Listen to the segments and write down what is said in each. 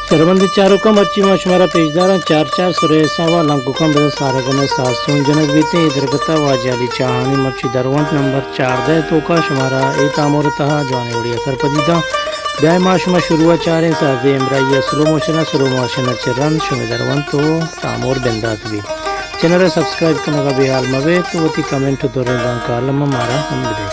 شرمندیں چاروکاں، مرچی ما شمارا پیش داراں چار چار سرے ساوا لنکوکاں بزاں سارگن ءِ ساز سون جنگ بیتیں۔ اے درگت ءَ واجہ علی چاہانی مرچی درونت نمبر چاردہ ءِ توکا شمارا اے تامور ءِ تہا جوانیں وڑے ءَ سرپدی داں۔ بیا ما شما شروع ءَ چاریں سازے ہمراہی ءَ سلو موشن ءَ، سلو موشن ءَ چہ رند شمئے درونت ءُ تامور بندات بیت۔ چینل ءَ سبسکرائب کنگ ءَ بے ہال مہ بیت ءُ وتی کمنٹ ءُ دریں زانت کالم ءَ مارا ہم بدئے۔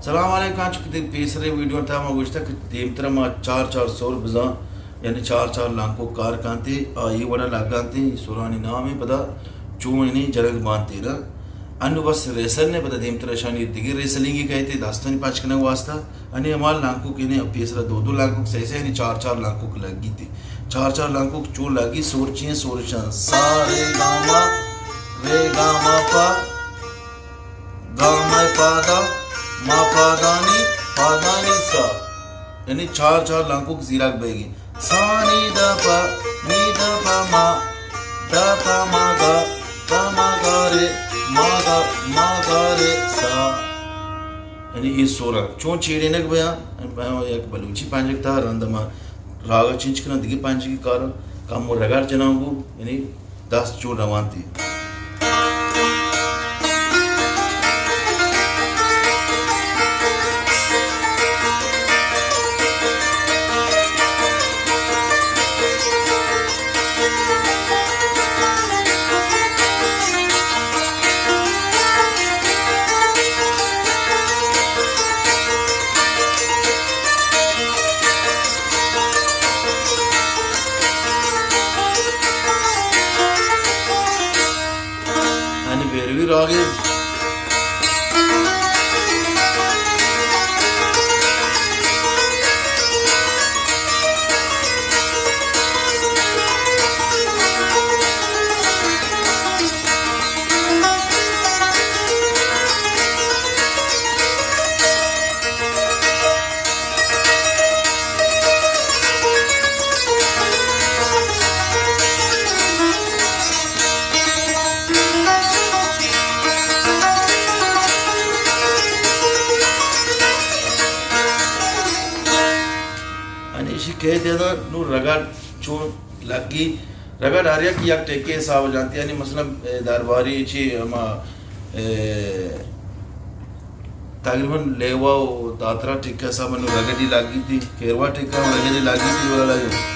سلام علیکم۔ چونکہ پیسرے ویڈیو تہا ما گوشتگ کہ دیمترا ما چار چار سر بزاں، یعنی چار چار لانکوک کار کنت، آ اے وڑا لگنت، سرانی نام ءَ پدا چون یعنی جنگ بنت نا۔ انو بس ریسل نے، پدا دیمترا اشانی دگہ ریسلنگے کئیت دستانی پچ کنگ واسطہ۔ انی ہما لانکوک یعنی پیسرا دو دو لانکوک، سہ سہ یعنی چار چار لانکوک لگیت۔ چار چار لانکوک چون لگی، سور چی ایں؟ سور اش اں سا رے گا ما، رے گا ما پا، گامئے پادا، ما پادانی، پادانی سا۔ یعنی چار چار لانکوک زیراک بئیگی۔ سا نی دا پا، نی دا پا ما، دا پا ما گا، پا ما گا رے، ما گا، ما گا رے سا۔ یعنی اے سورا چون چیڑینگ بیاں، یک بلوچی پنجگ تہا رند ما راگا چینج کناں، دگہ پنجگی کاراں، کمو رگڑ جناں گوں، یعنی دست چون روانتی۔ یعنی بیروی راگے۔ یعنی ایشی کئے تیدا نو رگڑ چون لگی، رگڑ ہر یک یک ٹیکے حساب جانتی، یعنی مثلاً، اے، درباری چی ہما، اے، تقریباً لیوا و داترا ٹیکہ حساب نو رگڑی لگی تھی، کیروا ٹیکہ ہم رگڑی لگی تھی، ولا لگی۔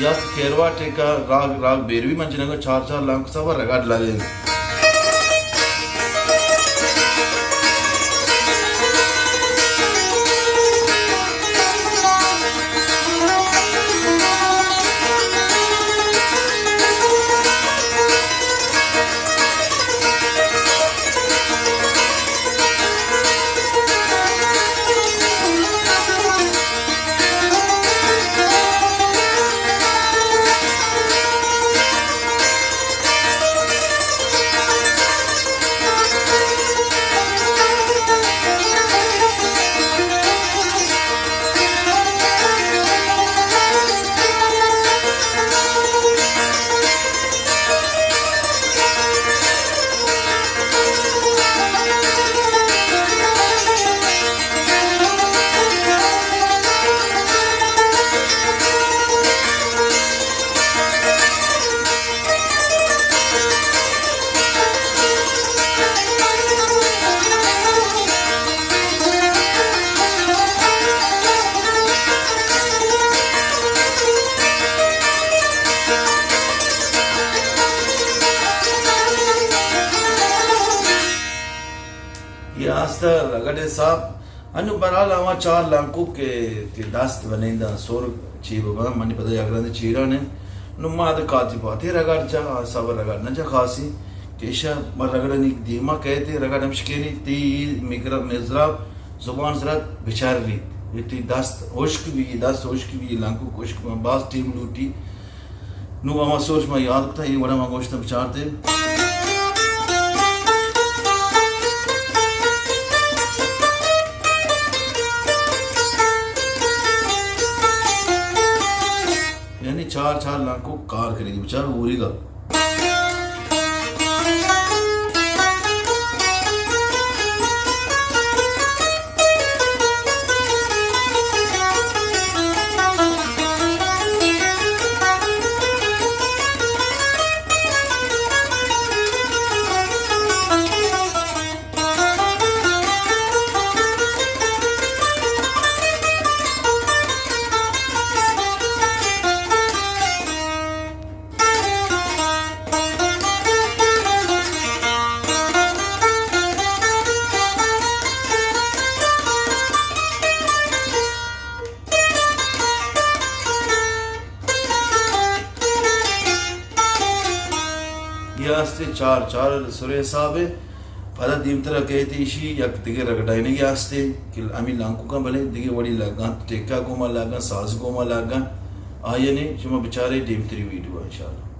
یا کیروا ٹیکہ راگ، راگ بیروی من جنگا چار چار لانک سبا رگڑ لگے۔ رگڑ حساب، انو بہرحال ہما چار لانکو کہ، کہ دست بننداں سر چی بباں، منی پدا یک رند چیران انت۔ نو ما ادا کاتی پاتی رگڑ چا، آ حساب رگڑ نہ چا خاصی، کہ ایشا ما رگڑ نی دیما کہتے، رگڑ ہمشکینی تی مگرا مزراب زبان سرا بچار ریت۔ یہ تی دست ہشک بی، دست ہشک بی، لانکو ہشک بی، باز ٹیم لوٹی۔ نوں ہما سوچ ما یاد کتا، اے وڑا ما گوشتہ بچارتے۔ یعنی چار چار لانکو کار کرے گی، بچار اوریگا۔ یہ ہستے چار، چار سرے حساب ہے۔ پدا دیمترا کہتے ایشی یک دگہ رگڑائینگی ہستے کہ ہمیں لانکو کن بلے دگہ وڑی لگاں، ٹیکا گوما لگاں، ساز گوما لگاں۔ آئیے نے شما بچارے دیمتری ویڈیو انشاءاللہ۔